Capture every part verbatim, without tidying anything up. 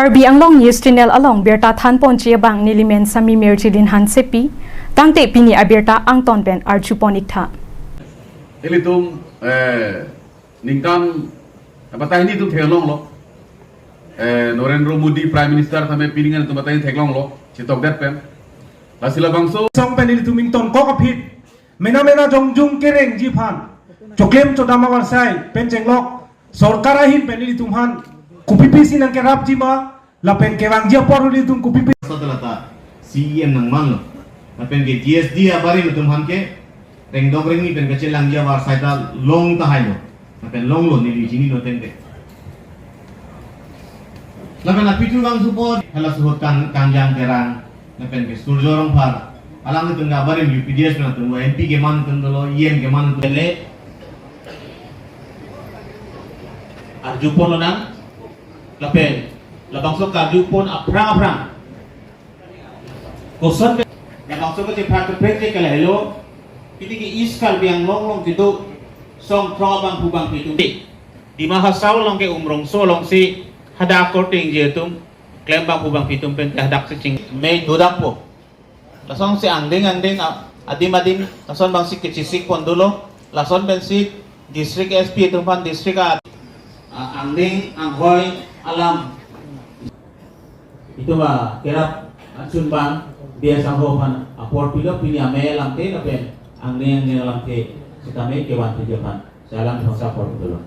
Karbi Anglong News Channel along birta thanponji abang nelimen Sami Mirjilin Hansepi, tangte pini abirta angton pen arjupon iktha. Ilitum, eh, ningkan, apa tahini itum theklonglo. Eh, Narendra Modi Prime Minister tame pining an itum apa tahini theklonglo. Chitokdet pen. Lasi labangso. Song pen ilitum ingtonkok aphi. Mena mena jongjung kerengji aphan. Choklem chodam avarsai pen chenglok. Sorkar ahin pen ilitum aphan kopi pisi nangkerapji ma, lapen kevangji apor ilitum kopi pisi. Satalata C E M nangmanlo. Lapen ke G S D abarim atum aphan ke rengdok rengni pen kachelangji avarsai ta long tahailo. Lapen longlo neli chinilo tangte. Lapen apitu bang support, hala suhut Kang, Kangjang Terang, lapen ke Surjo Rongphar. Alanglitum ke abarim U P D S atum, M P keman atum dolo, E M keman atum. Pele arjupon lonang, lapen labangso karjupon aphrang aphrang. Koson ke, labangso ke chepha keprek ke lahelo, pini ke East Karbi Anglong along kedo song throk abangphu bangphi atum. Dima Hasao along ke Umrongso alongsi hadak korte ingje atum, klem abangphu bangphi atum pen hadak si ching me dodakpo. Lasonsi angdeng angdeng a-, adim adim, lason abangsi kechisik pon dolo, lason pensi district S P atum aphan district a-, a-, angdeng anghoi alam. Itum akerap achun bang, bias angho aphan apor pilo, pini amei alamthe lapen angdeng angdeng alamthe sitame kevan piji aphan. Salam thongsa apor pilo.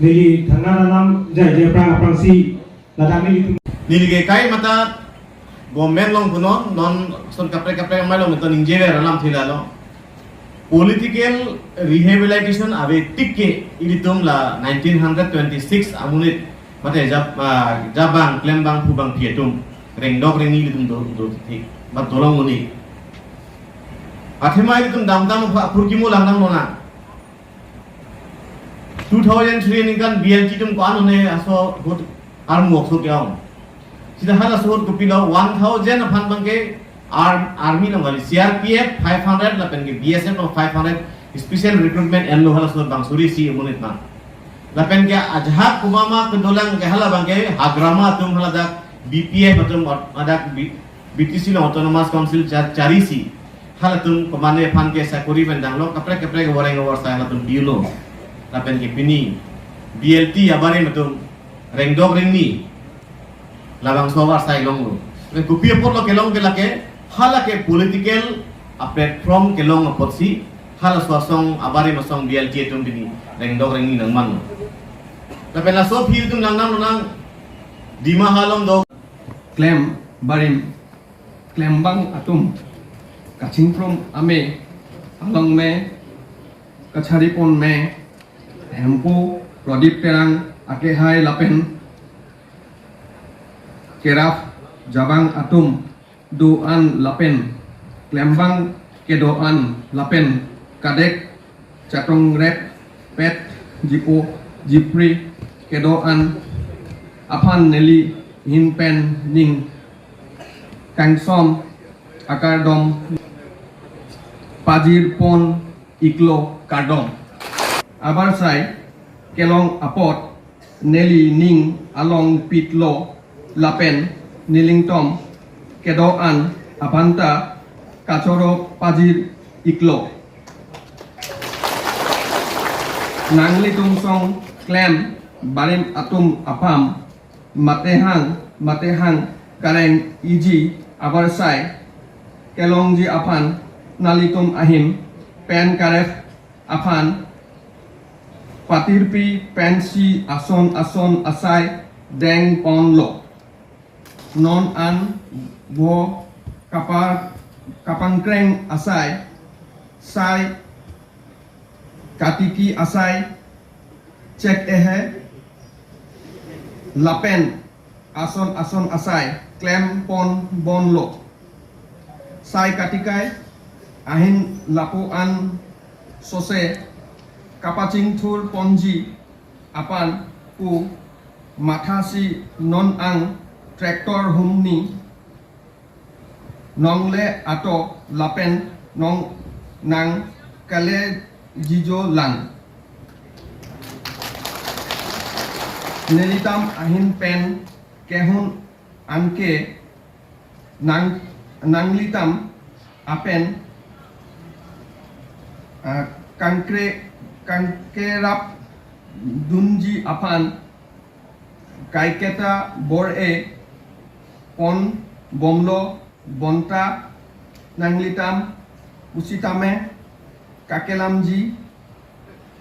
Neli thangnat alam jai jai aphrang aphrangsi ladak neli tum. Neli ke kai mata government along punon, non son kaprek kaprek amei along punon ningjever alam thilalo. Political rehabilitation ave tik ke ilitum la nineteen hundred twenty-six amonit mate jab, ah, jabang klem abangphu bangphi atum rengdok rengni ilitum do, do thik. Bat dolong uni. Athema ilitum damdam apha apurkimo langdam lona. Two thousand three ningkan B L T atum ko-an one aso ahut armu ok so ke-ong. Sita halaso ahut kopilo one thousand aphan abangke arm, army nang kali C R P F five hundred lapen ke B S F along five hundred special recruitment enlo halaso ahut bang suri isi amonit abang. Lapen ke ajahak komat ma kedolang ke hala abangke Hagrama atum haladak B P F atum ot-, adak B-, B T C along Autonomous Council cha-, chari isi. Halatum komatne aphan ke sakori pen danglo, kaprek kaprek wareng warsai halatum bilo. Lapen ke pini B L T abarim atum rengdok rengni labangso avarsai longlo. Lapen kopi apotlo kelong ke lake, halake political a-platform kelong apotsi halaso asong abarim asong B L T atum pini rengdok rengni nangmanlo. Lapen laso aphi itum langdam lonang Dima along do. Klem barim, klembang atum, kachingkrum amei, along me, kachari pon me, Hemphu Pradip Terang akehai lapen kerap jabang atum do-an lapen klembang kedo-an lapen kadek chatong rep pet jipo jipri kedo-an aphan neli ahin pen ning kangsom akardom pajir pon iklo, kardom. Avarsai kelong apot neli ning along pitlo lapen nelitum kedo-an aphanta kachoro pajir iklo. Nanglitum song klem barim atum apam matehang matehang kareng iji avarsai kelongji aphan nelitum ahin pen karep aphan patirpi pensi ason ason asai deng ponlo. Non an vo kapar kapangkreng asai, sai katiki asai chek ehe lapen ason ason asai klem pon bonlo. Sai katikai ahin lapu an sose kapachingthur ponji aphan pu mathasi non ang tractor humni nongle ato lapen nong nang kale jijo lang. Nelitam ahin pen kehun anke nang nanglitam apen, ah, kangkre kangkerap dunji aphan kaiketa bor-e pon bomlo bonta nanglitam pusitame kakelamji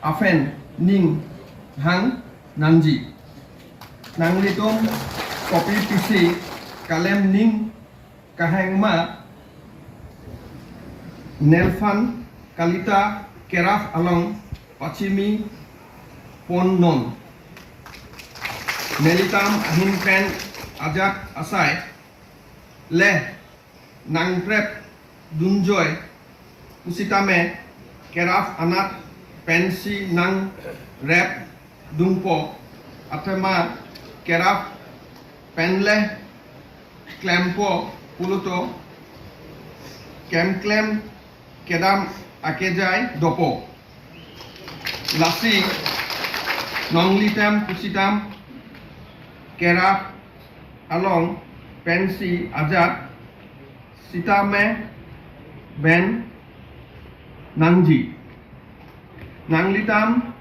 aphan ning hang nangji. Nanglitum kopi pisi kalem ning kahengma nelfan kalita kerap along pachimi pon non. Nelitam ahin pen ajat asai le nangprep dunjoi pusitame kerap anat pensi nangrep dungpo, athema kerap penle klempo pulote kemklem kedam akejai dopo. Lasi nanglitam pusitam kerap along pensi ajat sitame ben nangji. Nanglitam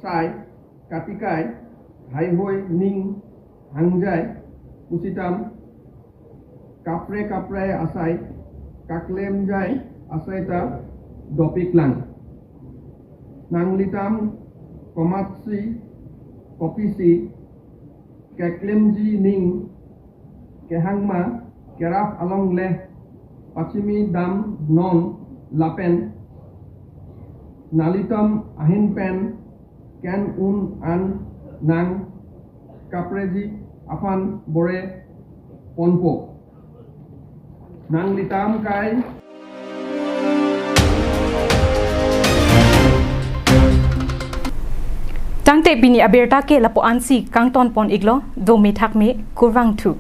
sai katikai haihoi ning hangjai pusitam kapre kapre asai kaklemjai asai ta dopik lang. Nanglitam komatsi kopisi keklemji ning kehangma kerap along le pachimi dam non lapen nelitam ahin pen ken un an nang kapreji aphan bor-e ponpo. Nanglitam kai. Tangte pini abirta ke lapu-ansi kangton pon iklo, dome thakme, kurvangthu.